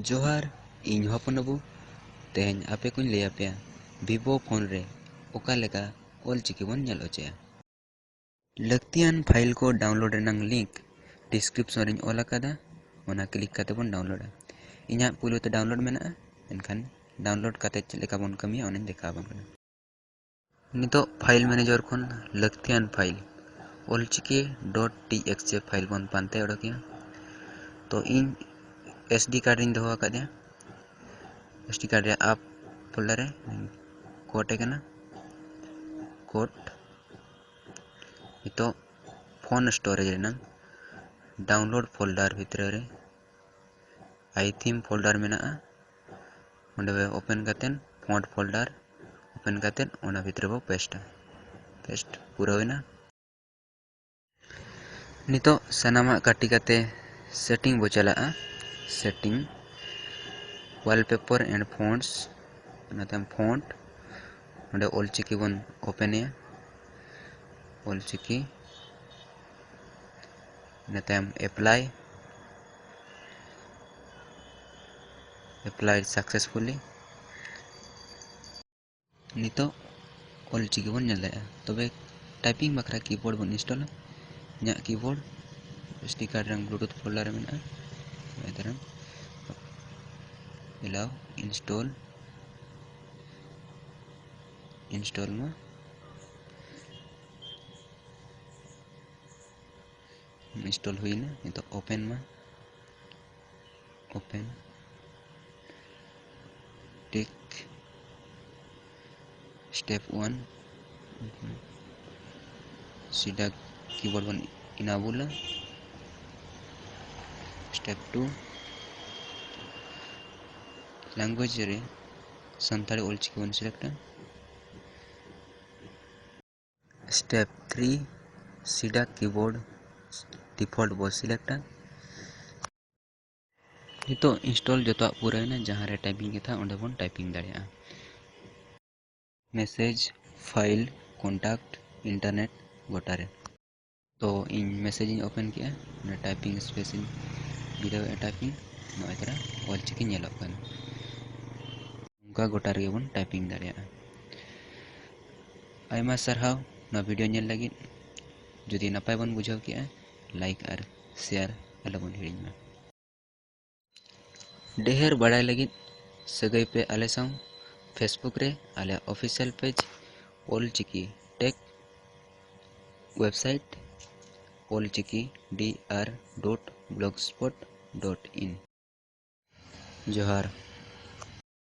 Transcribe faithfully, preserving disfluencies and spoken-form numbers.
ᱡᱚᱦᱟᱨ, ᱤᱧ ᱦᱚᱯᱚᱱ ᱵᱟᱹᱵᱩ᱾ ᱛᱮᱦᱮᱧ ᱟᱯᱮ ᱠᱚᱧ ᱞᱟᱹᱭ ᱟᱯᱮᱭᱟ ᱵᱷᱤᱵᱳ ᱯᱷᱳᱱ ᱨᱮ ᱚᱠᱟ ᱞᱮᱠᱟ ᱚᱞ ᱪᱤᱠᱤ ᱵᱚᱱ ᱧᱮᱞ ᱦᱚᱪᱚᱭᱟ᱾ ᱞᱟᱹᱠᱛᱤᱭᱟᱱ ᱯᱷᱟᱭᱤᱞ ᱠᱚ ᱰᱟᱣᱩᱱᱞᱳᱰ ᱨᱮᱱᱟᱜ ᱞᱤᱝᱠ ᱰᱤᱥᱠᱨᱤᱯᱥᱚᱱ ᱨᱤᱧ ᱚᱞ ᱟᱠᱟᱫᱟ, ᱚᱱᱟ ᱠᱞᱤᱠ ᱠᱟᱛᱮ ᱵᱚᱱ ᱰᱟᱣᱩᱱᱞᱳᱰᱟ᱾ ᱤᱧᱟᱹᱜ ᱯᱩᱭᱞᱩ ᱛᱮ ᱰᱟᱣᱩᱱᱞᱳᱰ ᱢᱮᱱᱟᱜᱼᱟ, ᱮᱱᱠᱷᱟᱱ ᱰᱟᱣᱩᱱᱞᱳᱰ ᱠᱟᱛᱮ ᱪᱮᱫ ᱞᱮᱠᱟ ᱵᱚᱱ ᱠᱟᱹᱢᱤᱭᱟ ᱚᱱᱟᱧ ᱫᱮᱠᱷᱟᱣ ᱟᱵᱚᱱ ᱠᱟᱱᱟ᱾ ᱱᱤᱛᱚᱜ ᱯᱷᱟᱭᱤᱞ ᱢᱮᱱᱮᱡᱟᱨ ᱠᱷᱚᱱ ᱞᱟᱹᱠᱛᱤᱭᱟᱱ file Ol Chiki dot T X ᱡᱮ ᱯᱷᱟᱭᱤᱞ ᱵᱚᱱ ᱯᱟᱱᱛᱮ ᱚᱰᱚᱠᱮᱜᱼᱟ᱾ ᱛᱚ ᱤᱧ ᱮᱥ ᱰᱤ ᱠᱟᱨᱰ ᱨᱤᱧ ᱫᱚᱦᱚ ᱟᱠᱟᱫᱮᱭᱟ᱾ ᱮᱥ ᱰᱤ ᱠᱟᱨᱰ ᱨᱮᱭᱟᱜ ᱟᱯ ᱯᱷᱳᱞᱰᱟᱨ ᱨᱮ ᱠᱳᱰ ᱟᱠᱟᱱᱟ᱾ ᱠᱳᱰ ᱱᱤᱛᱚᱜ ᱯᱷᱳᱱ ᱥᱴᱳᱨᱮᱡᱽ ᱨᱮᱱᱟᱜ ᱰᱟᱣᱩᱱᱞᱳᱰ ᱯᱷᱳᱞᱰᱟᱨ ᱵᱷᱤᱛᱨᱤ ᱨᱮ ᱟᱭ ᱛᱷᱤᱢ ᱯᱷᱳᱞᱰᱟᱨ ᱢᱮᱱᱟᱜᱼᱟ᱾ ᱚᱸᱰᱮ ᱳᱯᱮᱱ ᱠᱟᱛᱮᱫ ᱯᱷᱚᱱᱴ ᱯᱷᱳᱞᱰᱟᱨ ᱳᱯᱮᱱ ᱠᱟᱛᱮᱫ ᱚᱱᱟ ᱵᱷᱤᱛᱨᱤ ᱵᱚ ᱯᱮᱥᱴᱟ᱾ ᱯᱮᱥᱴ ᱯᱩᱨᱟᱹᱣ ᱮᱱᱟ᱾ ᱱᱤᱛᱚᱜ ᱥᱟᱱᱟᱢᱟᱜ ᱠᱟᱹᱴᱤ ᱠᱟᱛᱮ ᱥᱮᱴᱤᱝ ᱵᱚ ᱪᱟᱞᱟᱜᱼᱟ᱾ ᱥᱮᱴᱤᱝ, wallpaper and fonts, ᱚᱱᱟ ᱛᱟᱭᱚᱢ ᱯᱷᱚᱱᱴ, ᱚᱸᱰᱮ ᱚᱞᱪᱤᱠᱤ ᱵᱚᱱ ᱳᱯᱮᱱᱮᱜᱼᱟ᱾ ᱚᱞᱪᱤᱠᱤ, ᱤᱱᱟᱹ ᱛᱟᱭᱚᱢ ᱮᱯᱞᱟᱭ, ᱮᱯᱞᱟᱭ ᱥᱟᱠᱥᱮᱥᱯᱷᱩᱞᱤ᱾ ᱱᱤᱛᱚᱜ ᱚᱞ ᱪᱤᱠᱤ ᱵᱚᱱ ᱧᱮᱞ ᱫᱟᱲᱮᱭᱟᱜᱼᱟ᱾ ᱛᱚᱵᱮ ᱴᱟᱭᱯᱤᱝ ᱵᱟᱠᱷᱨᱟ ᱠᱤᱵᱳᱨᱰ ᱵᱚᱱ ᱤᱱᱥᱴᱚᱞᱟ᱾ ᱤᱧᱟᱹᱜ ᱠᱤᱵᱳᱨᱰ ᱮᱥ ᱰᱤ ᱠᱟᱨᱰ ᱨᱮ ᱵᱞᱩᱴᱩᱛᱷ ᱯᱷᱳᱞᱰᱟᱨ ᱨᱮ ᱢᱮᱱᱟᱜᱼᱟ᱾ ᱱᱚᱜᱼᱚᱭ ᱛᱟᱨᱟᱝ ᱮᱞᱟᱣ ᱤᱱᱥᱴᱚᱞ, ᱤᱱᱥᱴᱚᱞ ᱢᱟ᱾ ᱤᱱᱥᱴᱚᱞ ᱦᱩᱭᱱᱟ, ᱱᱤᱛᱚᱜ ᱳᱯᱮᱱ ᱢᱟ᱾ ᱳᱯᱮᱱ, ᱴᱤᱠ, ᱥᱴᱮᱯ ᱚᱣᱟᱱ, ᱥᱤᱰᱟ ᱠᱤᱵᱳᱨᱰ ᱵᱚᱱ ᱤᱱᱟᱵᱩᱞᱟ᱾ ᱥᱴᱮᱯ ᱴᱩ, ᱞᱮᱝᱜᱩᱭᱮᱡᱽ ᱨᱮ ᱥᱟᱱᱛᱟᱲᱤ ᱚᱞᱪᱤᱠᱤ ᱵᱚᱱ ᱥᱤᱞᱮᱠᱴᱟ᱾ ᱥᱴᱮᱯ ᱛᱷᱨᱤ, ᱥᱤᱰᱟ ᱠᱤᱵᱳᱨᱰ ᱰᱤᱯᱷᱚᱞᱴ ᱵᱚ ᱥᱤᱞᱮᱠᱴᱟ᱾ ᱱᱤᱛᱚᱜ ᱤᱱᱥᱴᱚᱞ ᱡᱚᱛᱚᱣᱟᱜ ᱯᱩᱨᱟᱹᱣᱮᱱᱟ, ᱡᱟᱦᱟᱸ ᱨᱮ ᱴᱟᱭᱯᱤᱝ ᱠᱟᱛᱷᱟ ᱚᱸᱰᱮ ᱵᱚᱱ ᱴᱟᱭᱯᱤᱝ ᱫᱟᱲᱮᱭᱟᱜᱼᱟ᱾ ᱢᱮᱥᱮᱡᱽ, ᱯᱷᱟᱭᱤᱞ, ᱠᱚᱱᱴᱟᱠᱴ, ᱤᱱᱴᱟᱨᱱᱮᱴ, ᱜᱚᱴᱟ ᱨᱮ᱾ ᱛᱚ ᱤᱧ ᱢᱮᱥᱮᱡᱽ ᱤᱧ ᱳᱯᱮᱱ ᱠᱮᱜᱼᱟ, ᱚᱱᱟ ᱴᱟᱭᱯᱤᱝ ᱥᱯᱮᱥ ᱤᱧ ᱡᱩᱫᱟᱹ ᱴᱟᱭᱯᱤᱝ ᱱᱚᱜᱼᱚᱭ ᱛᱚᱨᱟ ᱚᱞᱪᱤᱠᱤ ᱧᱮᱞᱚᱜ ᱠᱟᱱᱟ᱾ ᱱᱚᱝᱠᱟ ᱜᱚᱴᱟ ᱨᱮᱜᱮ ᱵᱚᱱ ᱴᱟᱭᱯᱤᱝ ᱫᱟᱲᱮᱭᱟᱜᱼᱟ᱾ ᱟᱭᱢᱟ ᱥᱟᱨᱦᱟᱣ ᱱᱚᱣᱟ ᱵᱷᱤᱰᱤᱭᱳ ᱧᱮᱞ ᱞᱟᱹᱜᱤᱫ᱾ ᱡᱩᱫᱤ ᱱᱟᱯᱟᱭ ᱵᱚᱱ ᱵᱩᱡᱷᱟᱹᱣ ᱠᱮᱜᱼᱟ, ᱞᱟᱭᱤᱠ ᱟᱨ ᱥᱮᱭᱟᱨ ᱟᱞᱚᱵᱚᱱ ᱦᱤᱲᱤᱧ ᱢᱟ᱾ ᱰᱷᱮᱨ ᱵᱟᱲᱟᱭ ᱞᱟᱹᱜᱤᱫ ᱥᱟᱹᱜᱟᱹᱭ ᱯᱮ ᱟᱞᱮ ᱥᱟᱶ ᱯᱷᱮᱥᱵᱩᱠ ᱨᱮ ᱟᱞᱮ official page Olchiki tech, website Olchiki D R dot blogspot dot in. ᱡᱚᱦᱟᱨ᱾